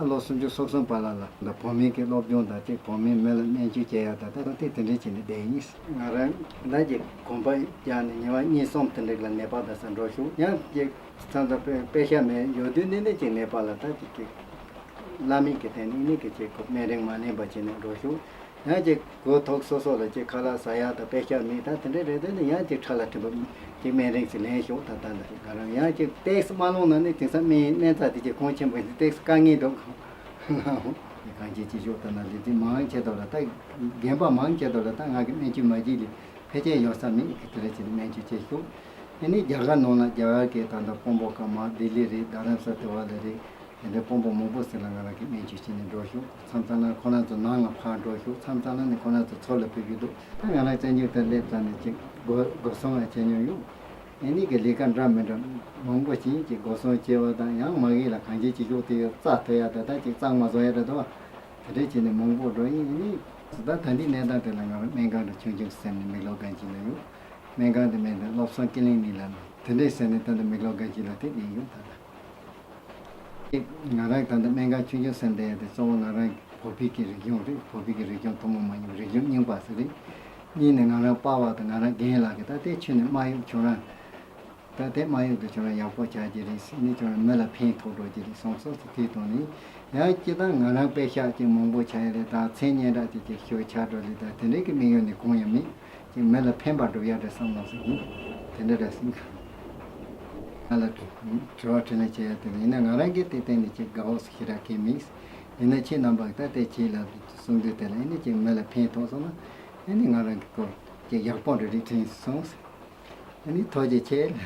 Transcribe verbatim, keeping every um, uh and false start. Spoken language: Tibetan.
ལོ་སུམ་ཅུ་སོ་གསུམ་བར་ལ་ལ་ད་བོད་མི་གི་སློབ་སྦྱོང་དང་དེ་བོད་མི་མི་ལ་སྨན་བཅོས་བྱེད་ཡ་དང་ད་དེ་དེ་འདྲས་བྱས་ནས་བསྡད་ཡིན། ང་རང་ད་ཀྱི་གོམ་པ་བརྒྱབ་ནས་ཉི་མ་གཉིས་གསུམ་དེ་འདྲས་ལ་ནད་པ་དང་ས་འགྲོ་ཤོག་ཡང་ཀྱི་མཚམས་མཚམས་དཔེ་དཔེ་ཤ་མེད་ཡོད་དུས་ནི་ནི་ཀྱི་ནད་པ་ལ་ད་ཀྱི་ཀྱི་བླ་མེད་ཀྱི་སྟེང་ནས་ནི་ཀྱི་ཀྱི་སྨན་རིན་མ་ལེན་པ་བྱས་ནས་འགྲོ་ཤོག་ཡང་ཅིག་གོ་ཐོག་སོ་སོ་ལ་ཅིག་ཁ་ལག་ཟ་ཡག་དང་དཔེ་ཤ་མེད་ད་དེ་འདྲ་རེད་དེ་ནི་ཡང་ཅིག་ཁྲ་ལ་ཐིམ་པ་ཅིག་སྨན་རིན་ཅིག་ལེན་ཤོག་ད་ད་འདྲ་རེད། ང་རང་ཡང་ཅིག་ཏེགས་མ་ལོང་ན་ནི་དེང་སང་སྨན་སྨན་རྩ་དེ་ཅིག་གོང་ཆེན་པོ་ཡིན་ཏེགས་དཀའ་ངལ་འདུག་གང་ཅི་ཅི་ཤོག་ད་ན་ལི་དེ་མང་ཆེ་དོ་ལ་ད་རྒན་པ་མང་ཆེ་དོ་ལ་ད་ང་གི་སྨན་བཅོས་མ་བྱེད་ལི་ཕལ་ཆེར་ཡོང་ས་མེད་གི་དེ་རེད་ཅིག་སྨན་བཅོས་བྱེད་ཤོག་ཨེ་ནི་རྒྱ་གར་ནང་ལ་རྒྱ་གར་གི་ད་ལྟ་དཔོན་པོ་ཀ་མ་ལྡི་ལི་རེད་རྡ་རམ་ས་དེ་བ་ལ་རེད། དེ་འདྲའི་དཔོན་པོ་མང་པོ་ཟེར་ལ་ང་རང་གིས་སྨན་བཅོས་བྱས་ནས་འགྲོ་ཤོག་མཚམས་མཚམས་ན་ཁོ་རང་ཚོ་ནང་ལ་ཕར་འགྲོ་ཤོག་མཚམས་མཚམས་ན་ནི་ཁོ་རང་ཚོ་ཚོ་ལ་ཕེབས་ཀྱི་འདུག་ད་ང་རང་བཙན་བྱོལ་དུ་སླེབས་ཙང་ནས་ཅིག་སྒོ་སྒོ་སྲུང་ལ་བྱས་མྱོང་ཡོད། ཨེ་ནི་གི་ལས་ཀ་འདྲ་མི་འདྲ་མང་པོ་ཞིག་ཅིག་སྒོ་སྲུང་བྱས་པ་དང་ཡང་མ་གི་ལ་གང་ཅི་ཅིག་ཤོག་དེ་ཡོད་རྩ་ཐོ་ཡ་ད་ད་ཅིག་གཙང་མ་བཟོ་ཡ་ད་དོ་དེ་འདྲས་བྱས་ནས་མང་པོ་འགྲོ་ཡིན་ཨེ་ནི་ད་ད་འདི་གནས་སྟངས་དེ་ལ་ང་རང་སྨན་ཁང་དུ་ཆུང་ཆུང་ཟེར་ནས་མིག་ལོག་གང་ཅི་ལ་ཡོད། སྨན་ཁང་དུ་མེད་འདི་སློབ་གསོ་ཀི་ལིང་ནི་ལ་དེ་འདྲས་ཟེར་ནས་ད་ད་མིག་ལོག་གང་ཅི་ལ་དེ་ཡིན་ཡོད་ད་ད། ང་རང་ད་ལྟ་སྨན་ཁང་ཆུང་ཆུང་ཟེར་བསྡད་ཡ་དེ་གཙོ་བོ་ང་རང་བོད་པའི་གི་རིག་གཞུང་རེད། བོད་པའི་གི་རིག་གཞུང་ཐུན་མོང་མ་ཡིན་པའི་རིག་གཞུང་རྙིང་པ་ཟེར་རེད། གཉིས་ནས་ང་རང་པ་ཕ་དང་ང་རང་རྒན་ལགས་ཀྱིས་ད་ལྟའི་ཆོས་ནས་སྨྲ་བརྗོད་ཁྱོད་རང་ད་ལྟའི་སྨྲ་བརྗོད་དེ་ཁྱོད་རང་ཡག་པོ་ཆགས་ཀྱི་རེད་ཟེར་ནས་ཁྱོད་རང་མི་ལ་ཕན་ཐོགས་འགྲོ་གི་རེད་གསུངས་སོང་ཟེར། དེའི་ཐོག་ནས་ཡང་སྤྱིར་བཏང་ང་རང་པེ་ཤག་ཅིག་མང་པོ་ཆགས་ཡ་རེད། ད་མཚན་སྙན་གྲགས་ཅིག་ཅིག་ཤོར་ཆགས་འགྲོ་ལེ་ད་དེ་འདྲའི་གི་དམིགས་ཡུལ་ནི་གང་ཡང་མེད། ཅིག་མི་ལ་ཕན་པ་སྒྲུབ་ཡ་འདྲ་བསམ་ལ་ཟེར་གི་དེ་འདྲ་འདྲ་ཟེར་གི་ང་ལ་དྲི་བ་དྲིས་ལན་བྱེད་ཡ་དེ་ཡིན་ན་ང་རང་གི་དེ་སྟེང་ནས་ཅིག་དགའ་བོ་ཞེ་དྲག་གི་མིན། ཡིན་ན་ཁྱེད་རྣམ་པ་ད་ལྟའི་ཁྱེད་ལ་གསུང་དུས་དེ་ལ་ཡིན་ན་ཅིག་མི་ལ་ཕན་ཐོགས་སོང་ན་ཡིན་ན་ང་རང་གི་སྐོར་ཅིག་ཡག་པོ་འདྲ་རིགས་དྲན་སོང་ཟེར། ཡིན་ན་ཐུགས་རྗེ་ཆེ་ལ།